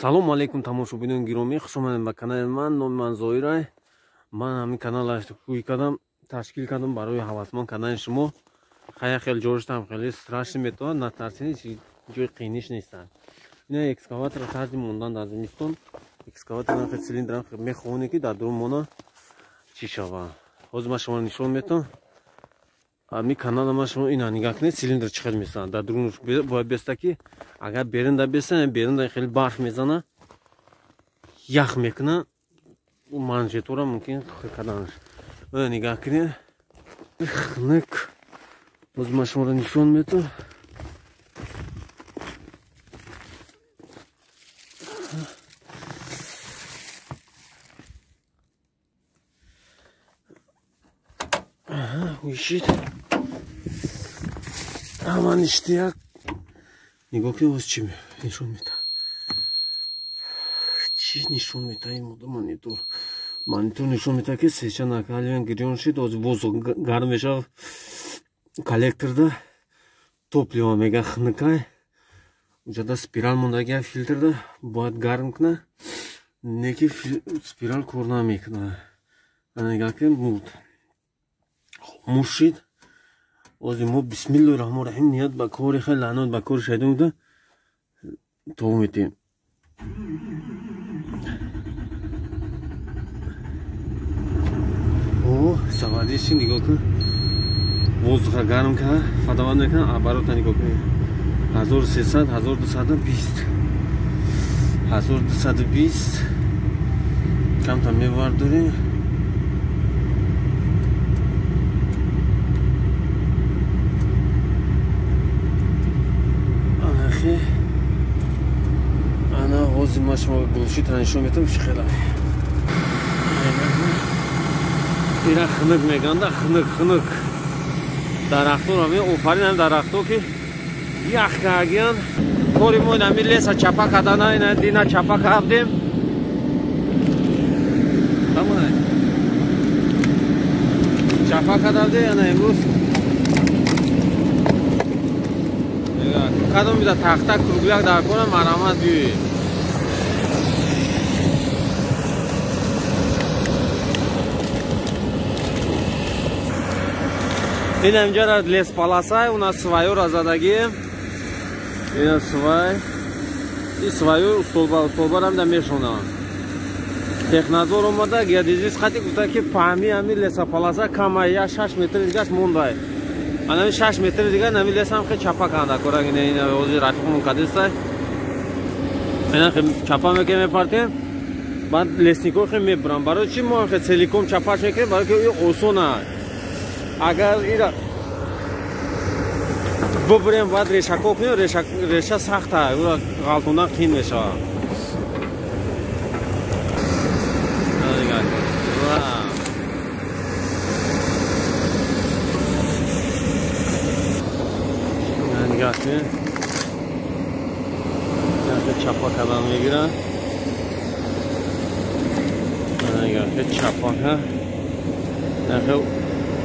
Салому алейкум тамошобинони гиромӣ, хуш омадед ба канали ман. Номи ман Зоирай. Ман ҳамин каналро кӯй кардам, ташкил кардам барои ҳавасманд кардани шумо. Хая хел ҷориштам хеле страшно метавонад, натарсед, ҷои қииниш нестанд. Ина экскаватор тарзи мондан дар зимистон. Экскаватор хел цилиндрам мехонӣ ки дар дурун мона чӣ шава. Ҳозир ман шуморо нишон метавам. Ами канала ман шумо ина нигоҳ кунед, цилиндр чӣ хел месанад. Дар дурун бояд беста ки агар берунда беста, берунда хеле барф мезана, ях мекуна, манжетора мумкин карданаш. Нигоҳ кунед, хунук. Ҳозир ман шуморо нишон метавам. Ишит. Ама ништяк. Нигоҳ кунед, боз чӣ нишон метавад. Чӣ нишон метавад ин монитор? Монитор нишон метавад ки сеча накалиан гирён шид, ҳозир воздух гарм мешавад. Коллекторда топливо мега хунукай. Уҷада спирал мондагия филтрда бояд гарм кунад. Не ки спирал кор намекунад. Нигоҳ кунед, мурд. Хомӯш шид. Ҳозир мо бисмиллоҳи раҳмони раҳим ният ба кори хел, лаънат ба кори шайтон буда то метем. О, савадиши нигоҳ кун. Воздуха гарм кард, фадават мекунад, оборота нигоҳ кун. 1300, 1220. 1220. Камтар мевардорем. Ана ҳозир ман шумо глушитро нишон метавам чӣ хела. Ира хунук меганда, хунук, хунук. Дарахтонро меофарин, ҳам дарахто ки ях кардагиянд. Кори мо ин ҳамин леса чапа кардана, ина дина чапа кардем. Чапа кардем, ана имрӯз кадом бида тахта кругляк дар кора марамат биёед. Ин инҷара лесполоса, у нас свое задагием. Ина свай. И свое столба, столбарам да мешонам. Технадзор омада, геодезист хати гуфта ки паҳми ҳамин лесополоса кама я 6 метр дигаш мондай. Ана 6 метр дигар нами лесам хе чапа канда кора ина ина ҳозир рафиқмон кадистай. Ина хе чапа мекунем мепартем. Баъд леснико хе мебурам. Барои чӣ мо хе целиком чапаш мекунем? Барои ки осон аст. Агар ира бубурем баъд решако кунем, реша сахт аст, ура ғалтондан қиин мешавад. Нигоҳ кунед, чапа кардан мегирад. Нигоҳ кунед, чапа кард.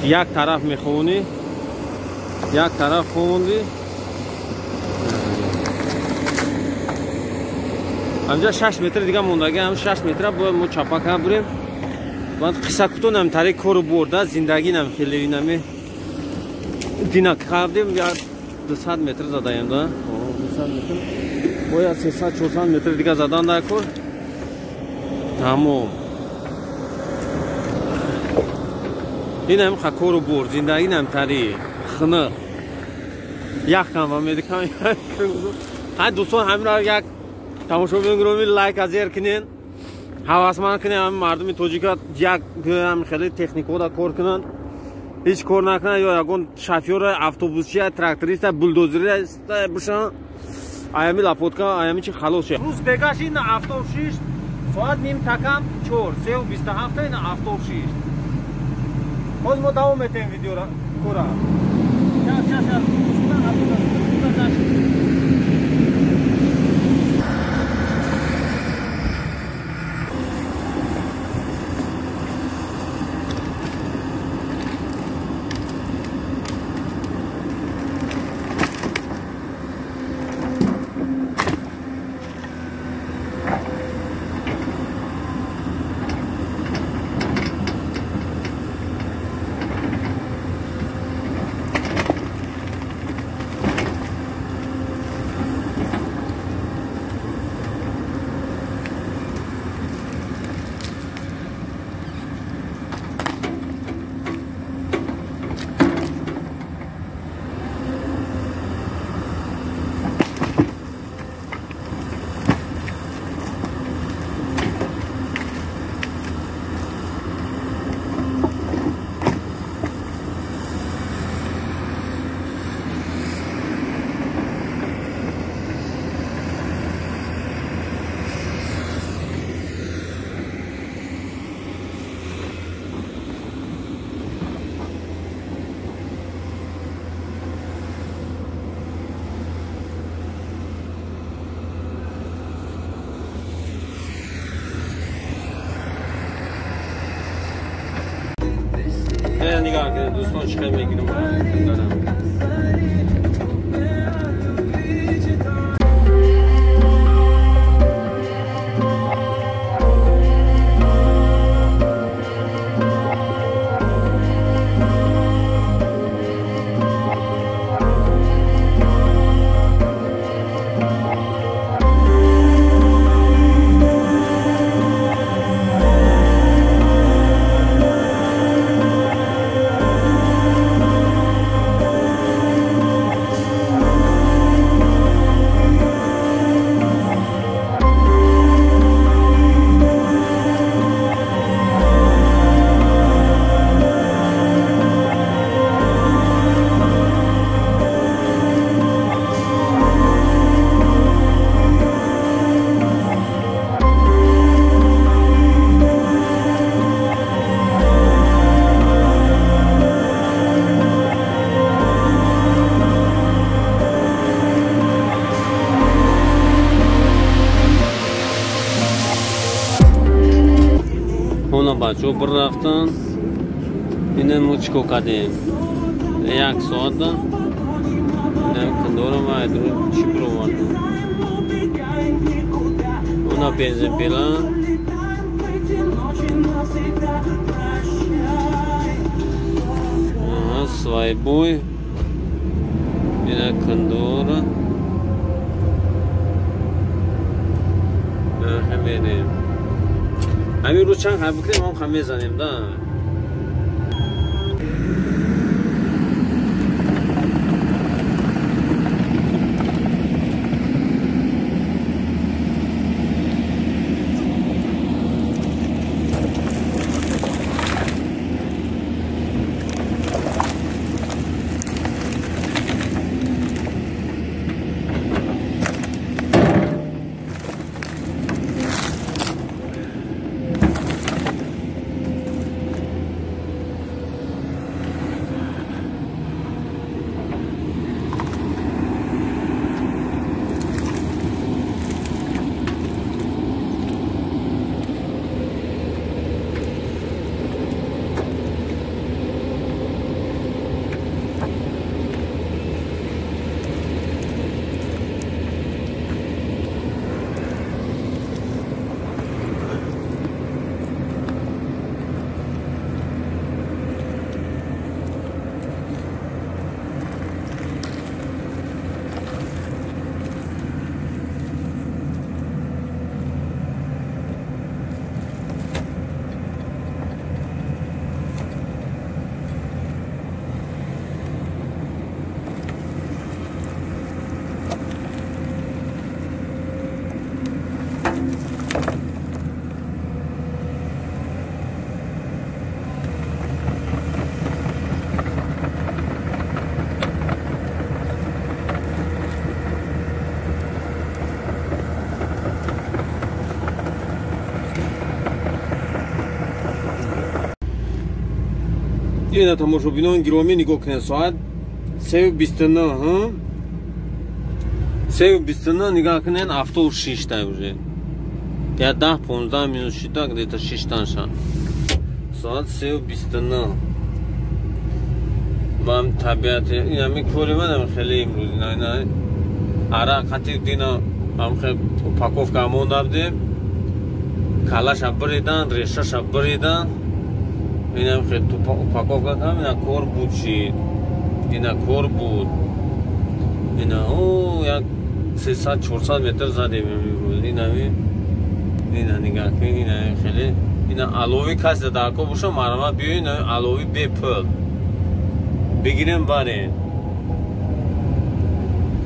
Як тараф мехонӣ, як тараф хондӣ. Ҳамҷа 6 метр дига мондаги, ҳам 6 метра бояд мо чапа кард бурем. Баъд қисса кутон ҳам тариқ кору бурда, зиндагӣ нам хеле инаме дина кардем, 200 метр задаем, да? 200 метр. Бояд 300-400 метр дига задан дар кор. Тамом. Ин ҳам кору бур, зиндагӣ нам тари хунук. Ях кам ва медикам. Ҳай дӯстон, ҳаминро як тамошобинони гиромӣ лайк азер кунед. Ҳавасманд кунед ҳамин мардуми тоҷика як ҳам хеле техникода кор кунанд. Ҳеҷ кор накунад, ё ягон шофёра, автобусчия, тракториста, булдозериста бошанд. Аями лапотка, аями чи халос шуд. Рӯз бегаш ина автобус шишт, соат ним такам 4, 3:27 ина автобус шишт. Ҳозир мо давом метаҳем видеора кора. Щас, щас, щас. Нигоҳ кунед дӯстон, чӣ хел мегирем. Бачаҳо бір рафтан, ина мо чӣ кор кардем? Як соата кандора ва чӣ бировардем? Она бензинпила. Свайбой. Ина кандора. Мерем. Ҳамин рӯз чанд хай бикунем, ҳам хай мезанем, да. Ина тамошобинони гиромӣ, нигоҳ кунед, соат 3:29, 3:29, нигоҳ кунед, автобус шишта уже. Я 10-15 минут шита, где-то шиштанша. Соат 3:29. Ман табиат инами кори манам хеле имрӯз ина арақ қати дина ҳам хел упаковка монда будем. Калаша биридан, решаша биридан. Инам хел упаковка кардам, ина кор буд шид. Ина кор буд. Ина як 300-400 метр задем имрӯз. Инами ина нигоҳ кунед, ина хеле ина алови касе дар кор боша, марҳамат биёед, ина алови бепул бигирем барем.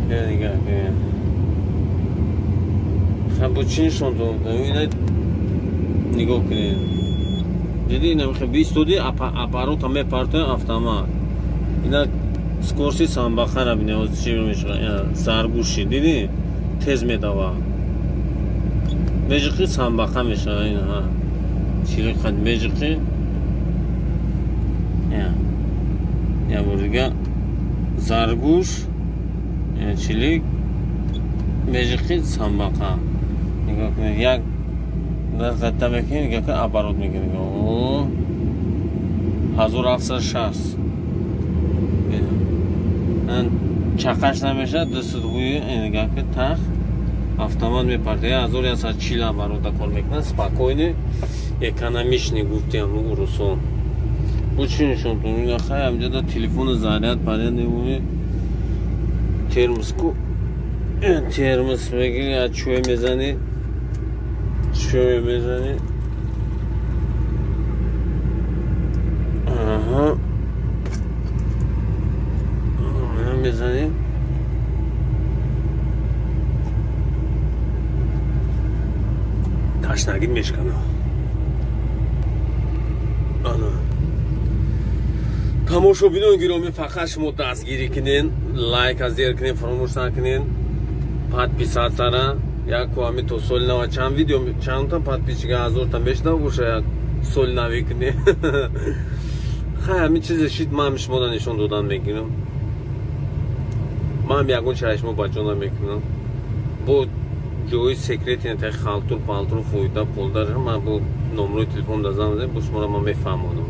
Ина нигоҳ кунед. Хаб бо чӣ нишон додам? Ина нигоҳ кунед. Диди ина бистоди аппарата мепартояд автомат. Ина скорси самбақара бинед, ҳозир чӣ мешавад? Заргӯши диди тез медавад. Меҷиқи самбақа мешавад ина. Чили қад меҷиқи. Я бор дига заргӯш, чилик меҷиқи самбақа. Нигоҳ кунед, як дастта мекунед, нигоҳ кунед, оборот мекунед. 1760. Чақаш намешад, дастат гӯи ин гапи тах автомат мепартояд. 1140 оборота кор мекунад, спокойно, экономичный гуфтем урусо. Бу чӣ нишонтон? Ина хай амҷада телефони заряд паряд мемонӣ, термоску термос мегири, аз чой мезанӣ, чой мезанӣ. Аҳа, мезанӣ. Ташнагӣ мешкана. Ана тамошобинон гиромӣ, фақат шумо дастгирӣ кунен, лайк зер кунен, фаромӯш накунен, подписатсияра яку ҳами то соли нава чанд видео чандта подписчика ҳазорта мешуда боша, як соли навӣ кунен. Хай ҳамин чизе шид, ман шумода нишон додан мегирам. Ман ягон чиз шумо баҷо намекунам. Бо ҷои секрети та халтур палтур фоида пулдар ман бо номрои телефон да занг бо шуморо ман мефаҳмонам.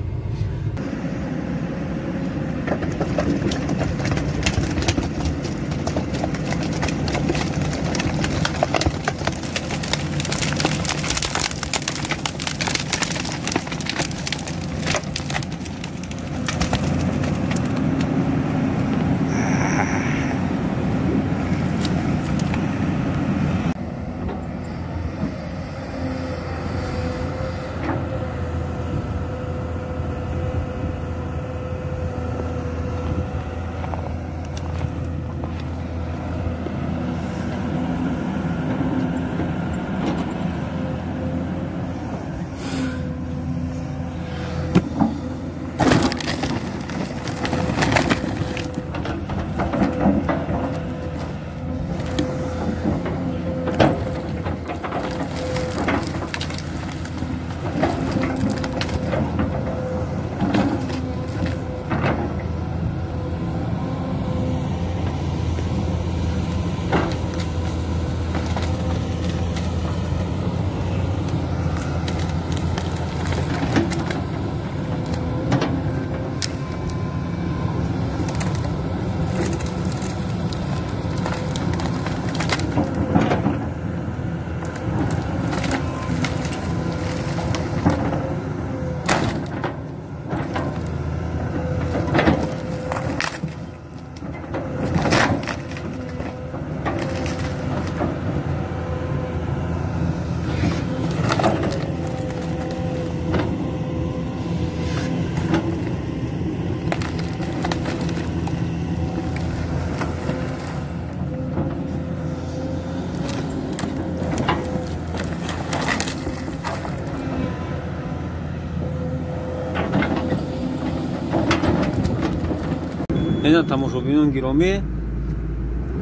Ина тамошобинон гиромӣ,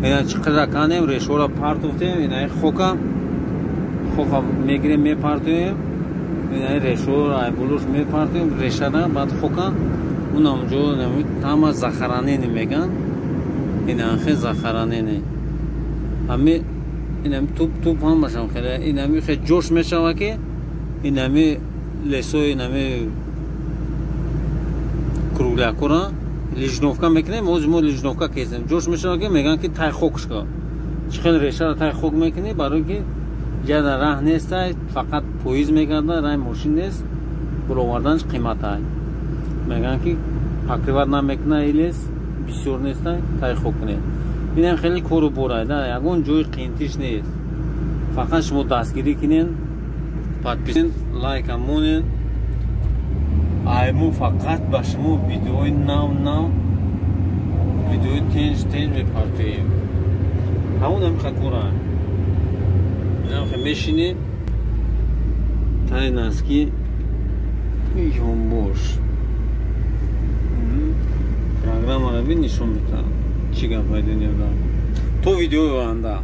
ина чӣ қадар канем, решора партофтем, ина хока хока мегирем, мепартоем, ина решора айбулуш мепартоем, решара баъд хока унамҷо тама захаранени меган, ина хе захаранени ҳами инами туп туп ҳамашам хеле инами хе ҷош мешава ки инами лесои инами круглякора лижновка мекунем. Ҳозир мо лижновка кезем, ҷош мешава ки мегӯянд ки тай хокшка чӣ хел решара тай хок мекунӣ, барои ки ҷада раҳ нестай, фақат поезд мегарда, раҳи мошин нест, буроварданаш қиматай. Мегӯянд ки покриват намекуна лес бисёр нестай, тай хок кунед. Инам хеле кору борай, да ягон ҷои қиинтиш нест. Фақат шумо дастгирӣ кунен, подписен, лайка монен. Айму фақат ба шумо видеои нав нав, видеои тенҷ тенҷ мепартоем. Ҳамон ҳамиха кора. Инамхе мешинӣ тай наски ёнбош. Программаро бин нишон метаҳад чӣ гапай дунёда. То видеои оянда.